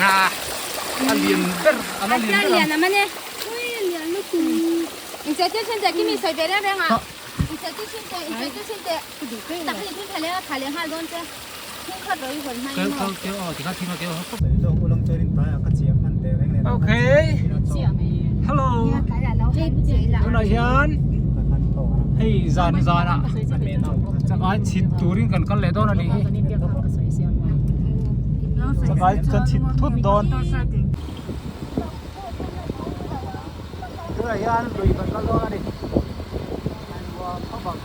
na a lian ber a la lian ber lian amane ui lian lutu inse te chen te kimi sai ve reng reng a inse te chen te inse te chen te tak hi thil thale a thale hal don che thil khat roi hon mai mo Okay Hello Tunah hian hei zan zanah chakai chhit turin kan kal leh dawn a nih hi chakai kan chhit thut dawn tunah hian lui kan kal dawn a ni nuam khawp ang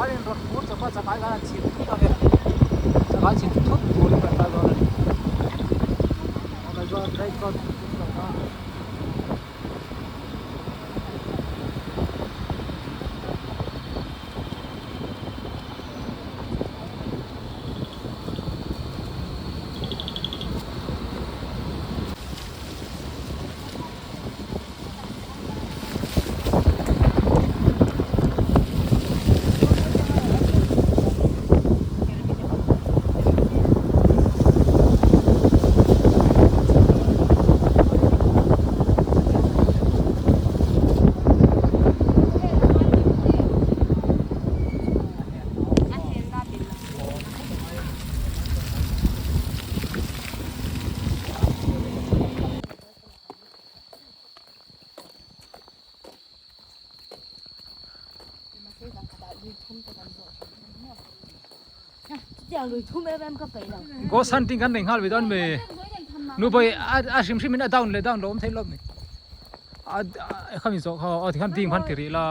a in rawn phur chawp a chakai khan a chhit thut ang e chakai chhit thut turin kan kal dawn a ni oh my god great god Ghost hunting kan nei nghal ve dawn mi nu pawh a hrim hrim in a down leh down lo awm thei lo mi a khami zawh kha aw tikhan ding khan ti rih la.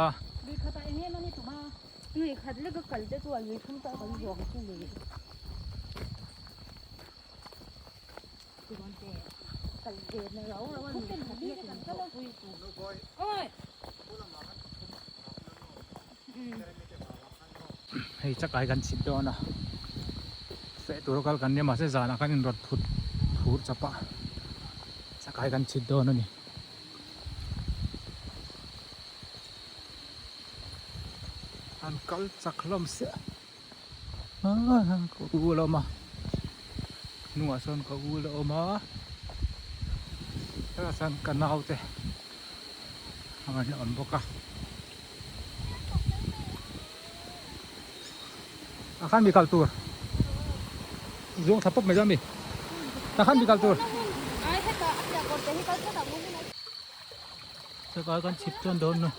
Hei chakai kan chhit dawn a feh tur a kal kan nia mahse zanah khan inrawt phut phur chap a chakai kan chhit dawn a ni. An kal chak hlawm siah a ka u a la awm a hnungah sawn ka u a la awm a hetah chuan ka naute a rawn awm bawk a a khan mi kal tur zawng thla pawp mai dawn a mi a khan mi kal tur. Chakai kan chhip chuan dawn na.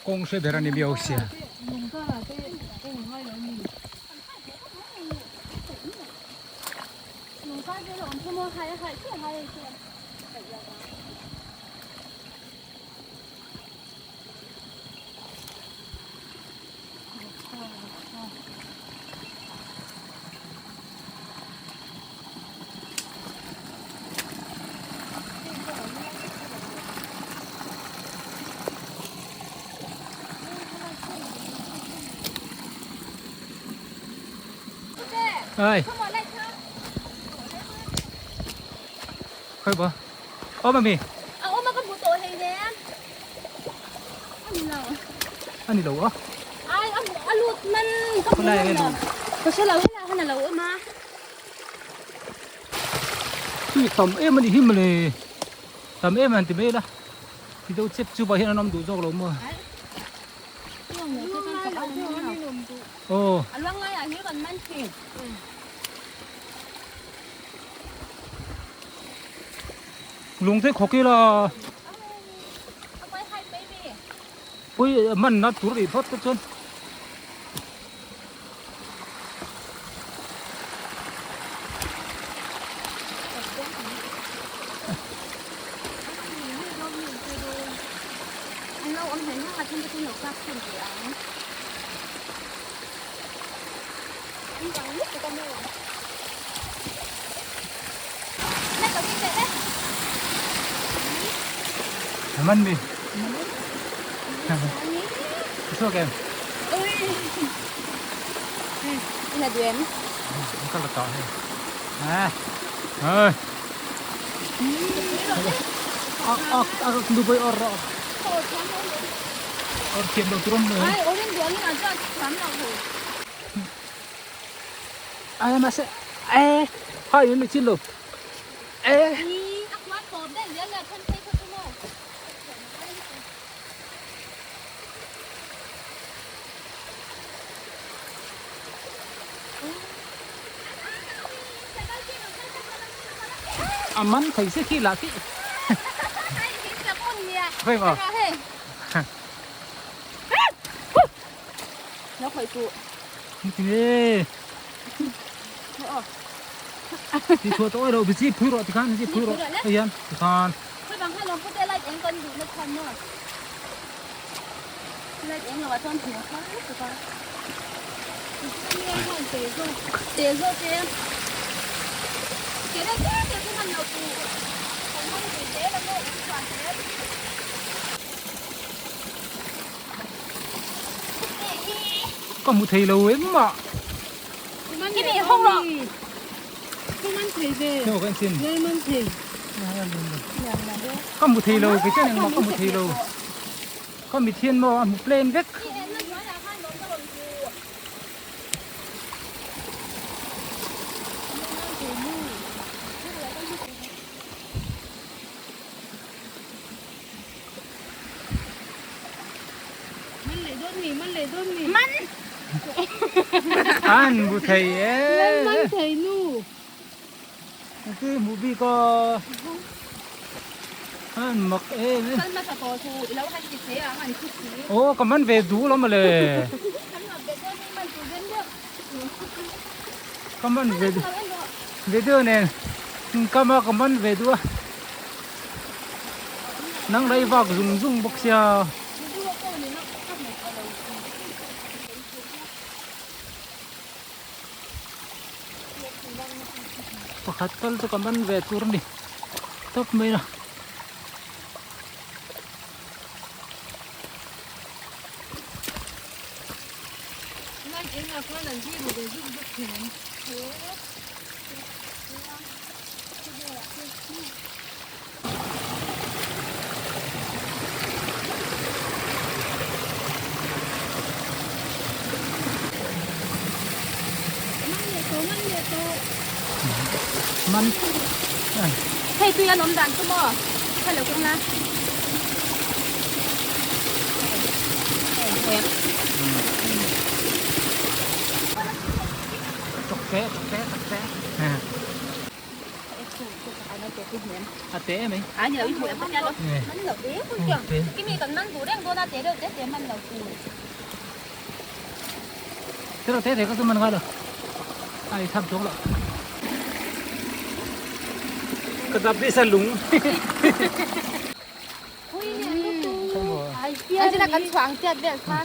Kawng hre ber a ni miau sia. Ai. Khoi bo. Awm ami? A awm a ka hmu tawh hei nen. A ni lo. A ni lo a. Ai a a lut man ka hmu Khawlai lo. Ka hre lo helai han a lo awm a. Tui tam em a ni hi mawle. Tam em an ti mai la. Ti deuh chep chu pah hian an awm duh zawk lo maw. Aw. A luang lai ah hi kan man thin. Lung te khawk ila. Pui man na tur rih phawt te chuan. Man mi. Chhuak em? Ina duem. Ka la ta hei. Ha. Ơi. Ak ak ak nu boi or ro. Or thiam lo turam le. Ai orin duangin a chuan thiam lo ho. Ai mà sẽ ê hai mình chín lo. Ê. A khuan tawp daih zel a then phei kha chu maw. A man thei se khi lah khi. Khoi maw? Nó khoi chu. Ti Ti thua tôi rồi, bị phui rồi thì khan, bị phui rồi. Hian, ti khan. Khoi bang khan lo pute light eng kan duh na khan maw. Light eng lo ah chuan hmuh kha lutuk a. Te zawk te. Te deuh te te chu hman lo tu. Kan hmang tui hle la maw kan chhuan hle. Ka hmu thei lo engmah. Khi mi hawng rawh. Heng kan chin. Ka hmu thei lo kei chuan engmah ka hmu thei lo. Ka mit hian maw a hmu plain vek. An hmu thei e. Khi hmu bik a an mak em em. Aw ka man ve duh lo mawle. Ka man ve ve deuh nen kam a ka man ve duh a. Nang la i vak zung zung bawk sia. Pakhat tal chu ka man ve tur a ni tawp mai a. Man Hei tui an awm dan chu maw kha lo keng la Chok te chok te chok te A te em ấy. À nhiều ít muội man lo. Man lo e kun kyang. Kimi kan man du reng dona te reuh te te man lo ku. Te reuh te te ka chu man ngai lo. Ai tham chuang lo. Ka dap bi sa lung. Ai china kan chuang chiat vel kha.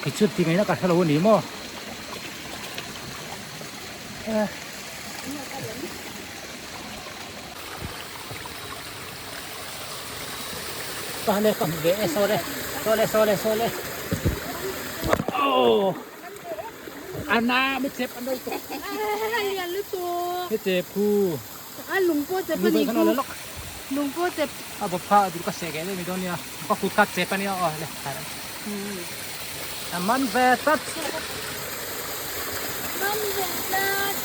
Kei chu ti ngaihna ka hre lo a ni maw? Ka le ka hmu ve e saw le saw le saw le saw le oh ana mi chep an mi chep khu Lung pawh chep. A bawp kha a duh ka seh keh daih mai dawn nia ka kut kha chep a nia aw le a man ve tlat. Man ve tlat.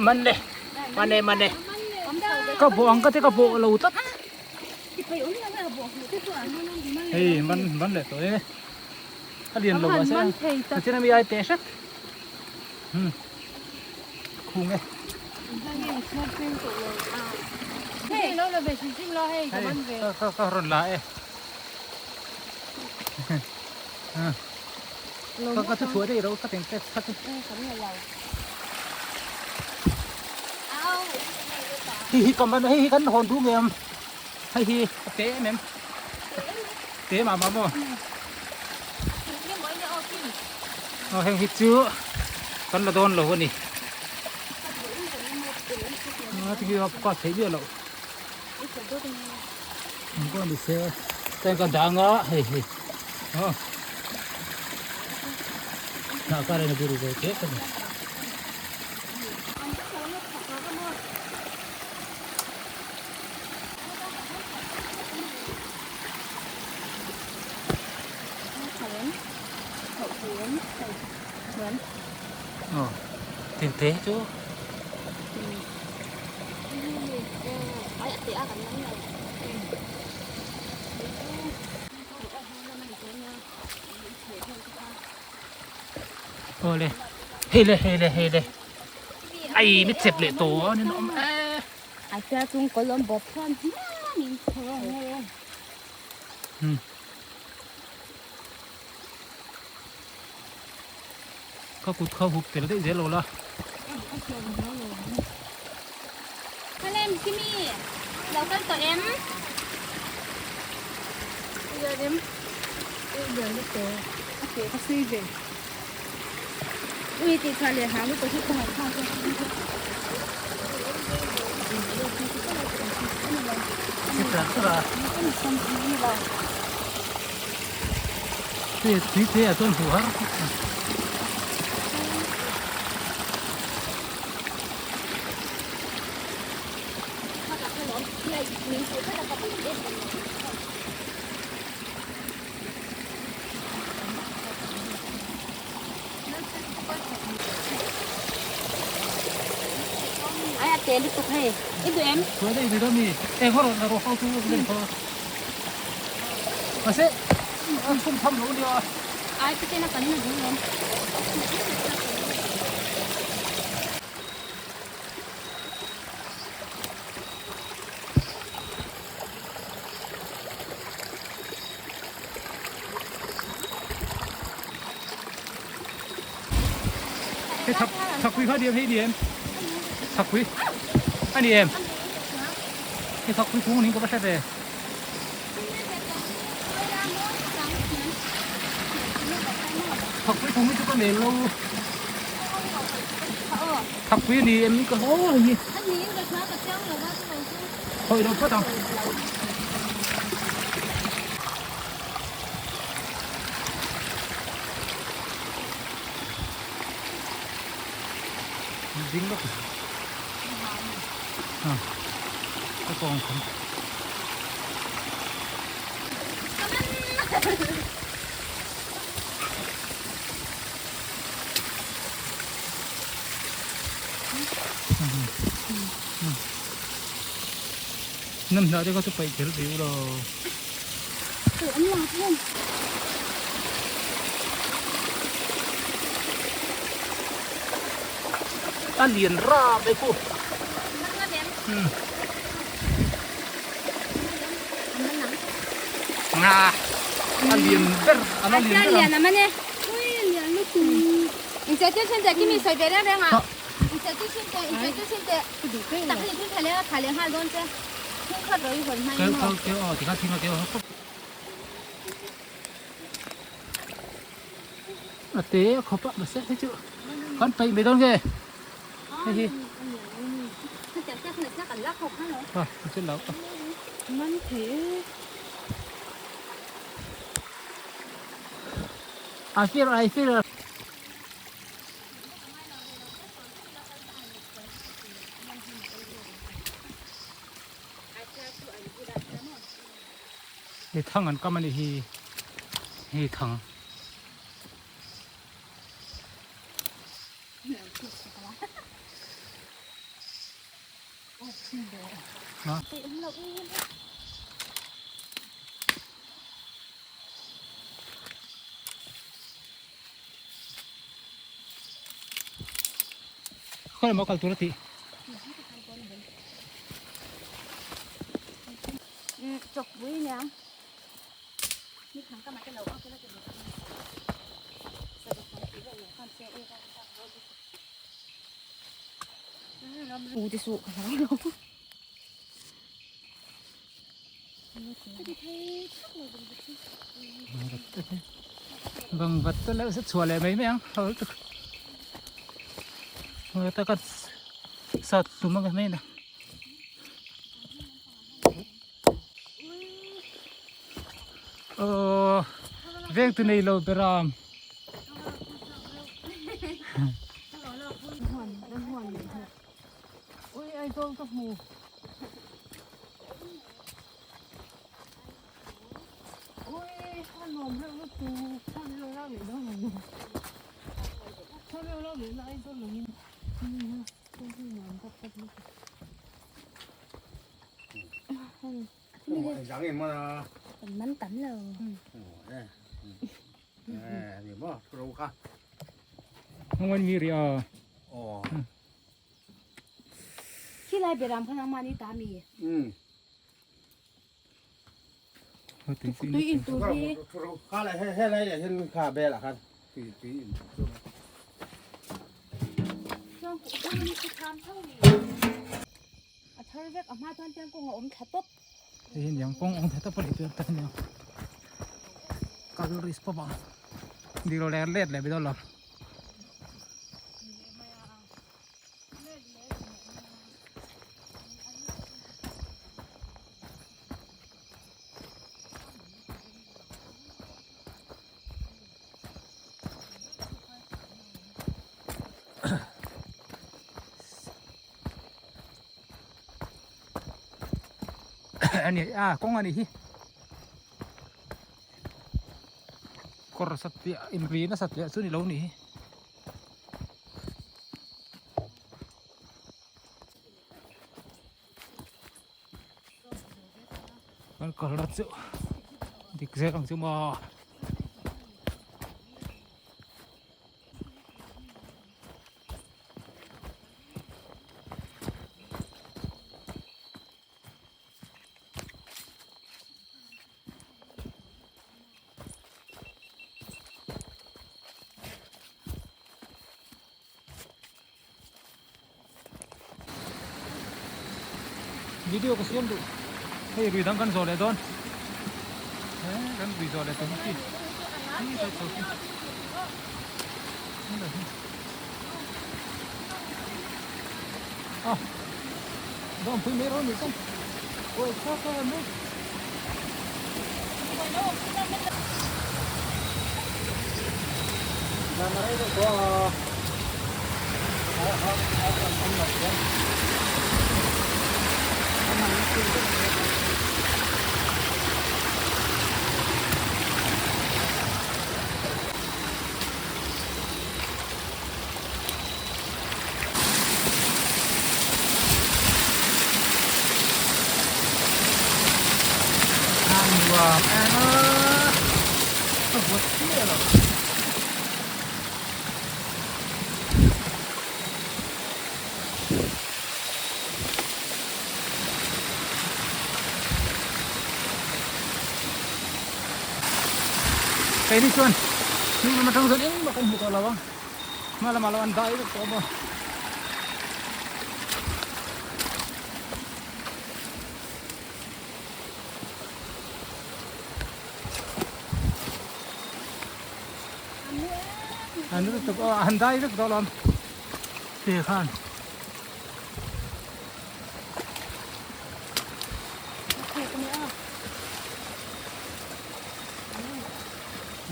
Man le man e man e ka bawh ang ka te ka bawh lo tlat hei man man leh tawh e a lian lo mahse a chen ami ai teh hret khung e. Hei lo la ve hrim hrim la hei ka man ve. Ka ka rawn la e. Ka ka thu thuah daih ro ka teng tek khat. Hei hi ka man hei hi kan hawn duh ngei ang. Hei hi a te em em. Te mah mah maw. Aw heng hi chu kan la dawn lo a ni. A ti hi a pa theih miah loh. Ang pawh ni se chuan ka dang a hei hi aw hnah kar in a buru ve tep a ni. Ờ, tiền thế chứ. Ờ le, hei le, hei le, hei le. Ai, mit chep leh tawh a ni awm e. A sia chung kawlawm bawp chuan hmanin Hmm. Ka kut kha hup tel daih zel lo la. Khalem Kimi lo kal tawh em? Lian em? Lian lutuk. A ke ka sei ve. Ui tih kha leh hang lutuk hi khawngaih thlak zawk. Chitra chura. Tui tui te a chuan hmuh har. Ai a te lutuk hei. I duh em? Chuan ei duh mi. Eng ho rawh rawh ho chu len khaw. Mahse an chhum tham lo nia. Ai te tena kan na duh lawm. Hei thak thakpui kha diam hei ni em thakpui a ni em hei thakpui kung niin ka va hre ve thakpui kung hi chu ka nei lo thakpui a ni em ka haw hei hi Hawi lo phawt ang. Ding lawk. Ha. Ka kawng kham. Nam hnah te kha chu paih tel ve u lo. A lian rap e khu. Nga a lian ber a la lian ber ang. Keu keu aw tikha thing a keu hawk a te a khawp a mahse hei chu kan paih mai dawn nge hei hi a chu lo a fir a fir Hei thang an kam a nih hi hei thang. Khawi emaw kal tur a tih. chawk pui aniang ni thang ka mah te lo awk ila ti duh u ti suh ka hlau lo Vâng vật te leh se chhuah leh mai mai ang taka sat tum ang mai na. Aw veng tu nei lo beram. Ui Aizawl ka hmu. Ui a nuam reuh lutuk thla reuh reuh leh dawn ang. Thla reuh reuh leh na Aizawl langin nuam tak tak lutuk. Man tam lo. Khi lai beram kha nangmah ni ta mi. Tui in tur hi. Chuan a thar vek a hma chuan tiang kawng a awm thla tawp. Hei hi niang kawng awm thla tawp a ni chu tak ania kal risk pawp ang dik lo leh let leh mai dawn lo. Ani a kawng ani hi kawr satliah inrina satliah chu ni lo ni hi. Kan kal chu dik zel ang chu maw. Video ka siam duh hei rui dang kan zawh leh dawn kan rui zawh leh tum chi a dawm pui mai rawh ni chuan oi khaw khaw an mai Nuam em a, ka vawt chiah lo. Keini chuan hnung lam atang chuan engmah kan hmu tawh lo a, hma lamah lo an dai vek tawh maw. An lutuk aw an dai vek tawh lawm te khan.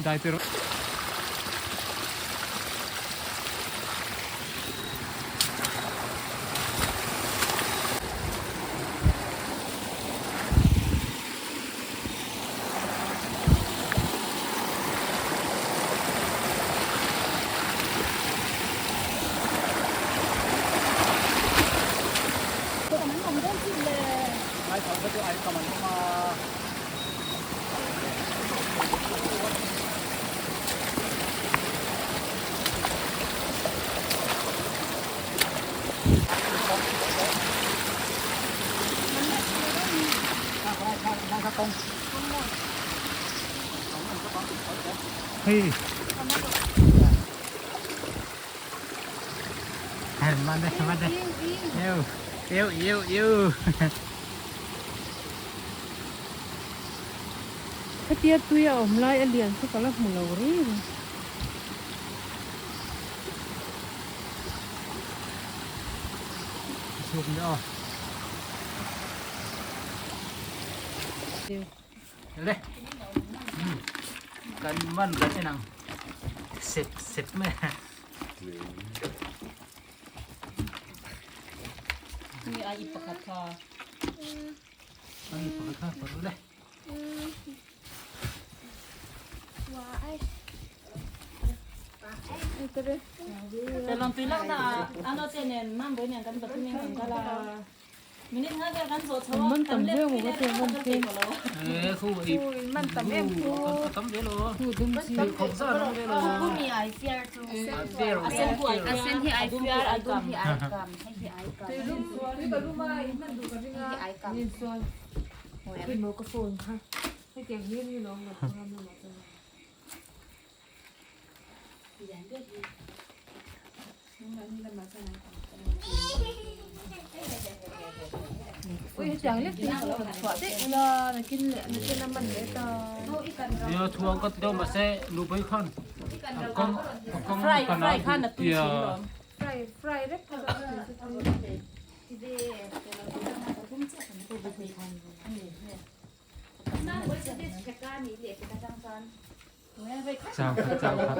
Dai te rawh. kawng. Hei. Man đây, man đây. Yêu, yêu, yêu, yêu. Khatia tui a awm lai a lian chu ka la hmu lo reng reng. Chhuk ni aw. Le. Kan man kan en ang. Sep sep mai. Ni a i pakhat kha. A i pakhat kha paru le. Telong tui lak na ano te nen mam boi nen kan pathum in kan kal a. Minute nga vel kan zawh chho a Man kan tam let viau pui maw leh ka reng man kan te. thei tawh lo. E khu i Man tam em khu. Tam ve lo. Khu dum chi. Khop za no ve lo. Khu mi ai fiar chu. A fair A sen ku ai A sen hi ai fiar, a dum hi ai kam. Hei hi ai kam. Hei hi ai kam. Ni chuan hei maw ka phone kha hetiang hlir hi lawm lo ram lamah chuan. Ya thuang ka ti ma se lu bai khan. Kong kong Fry kan fry khan a tui thin lawm. Chào chào khat.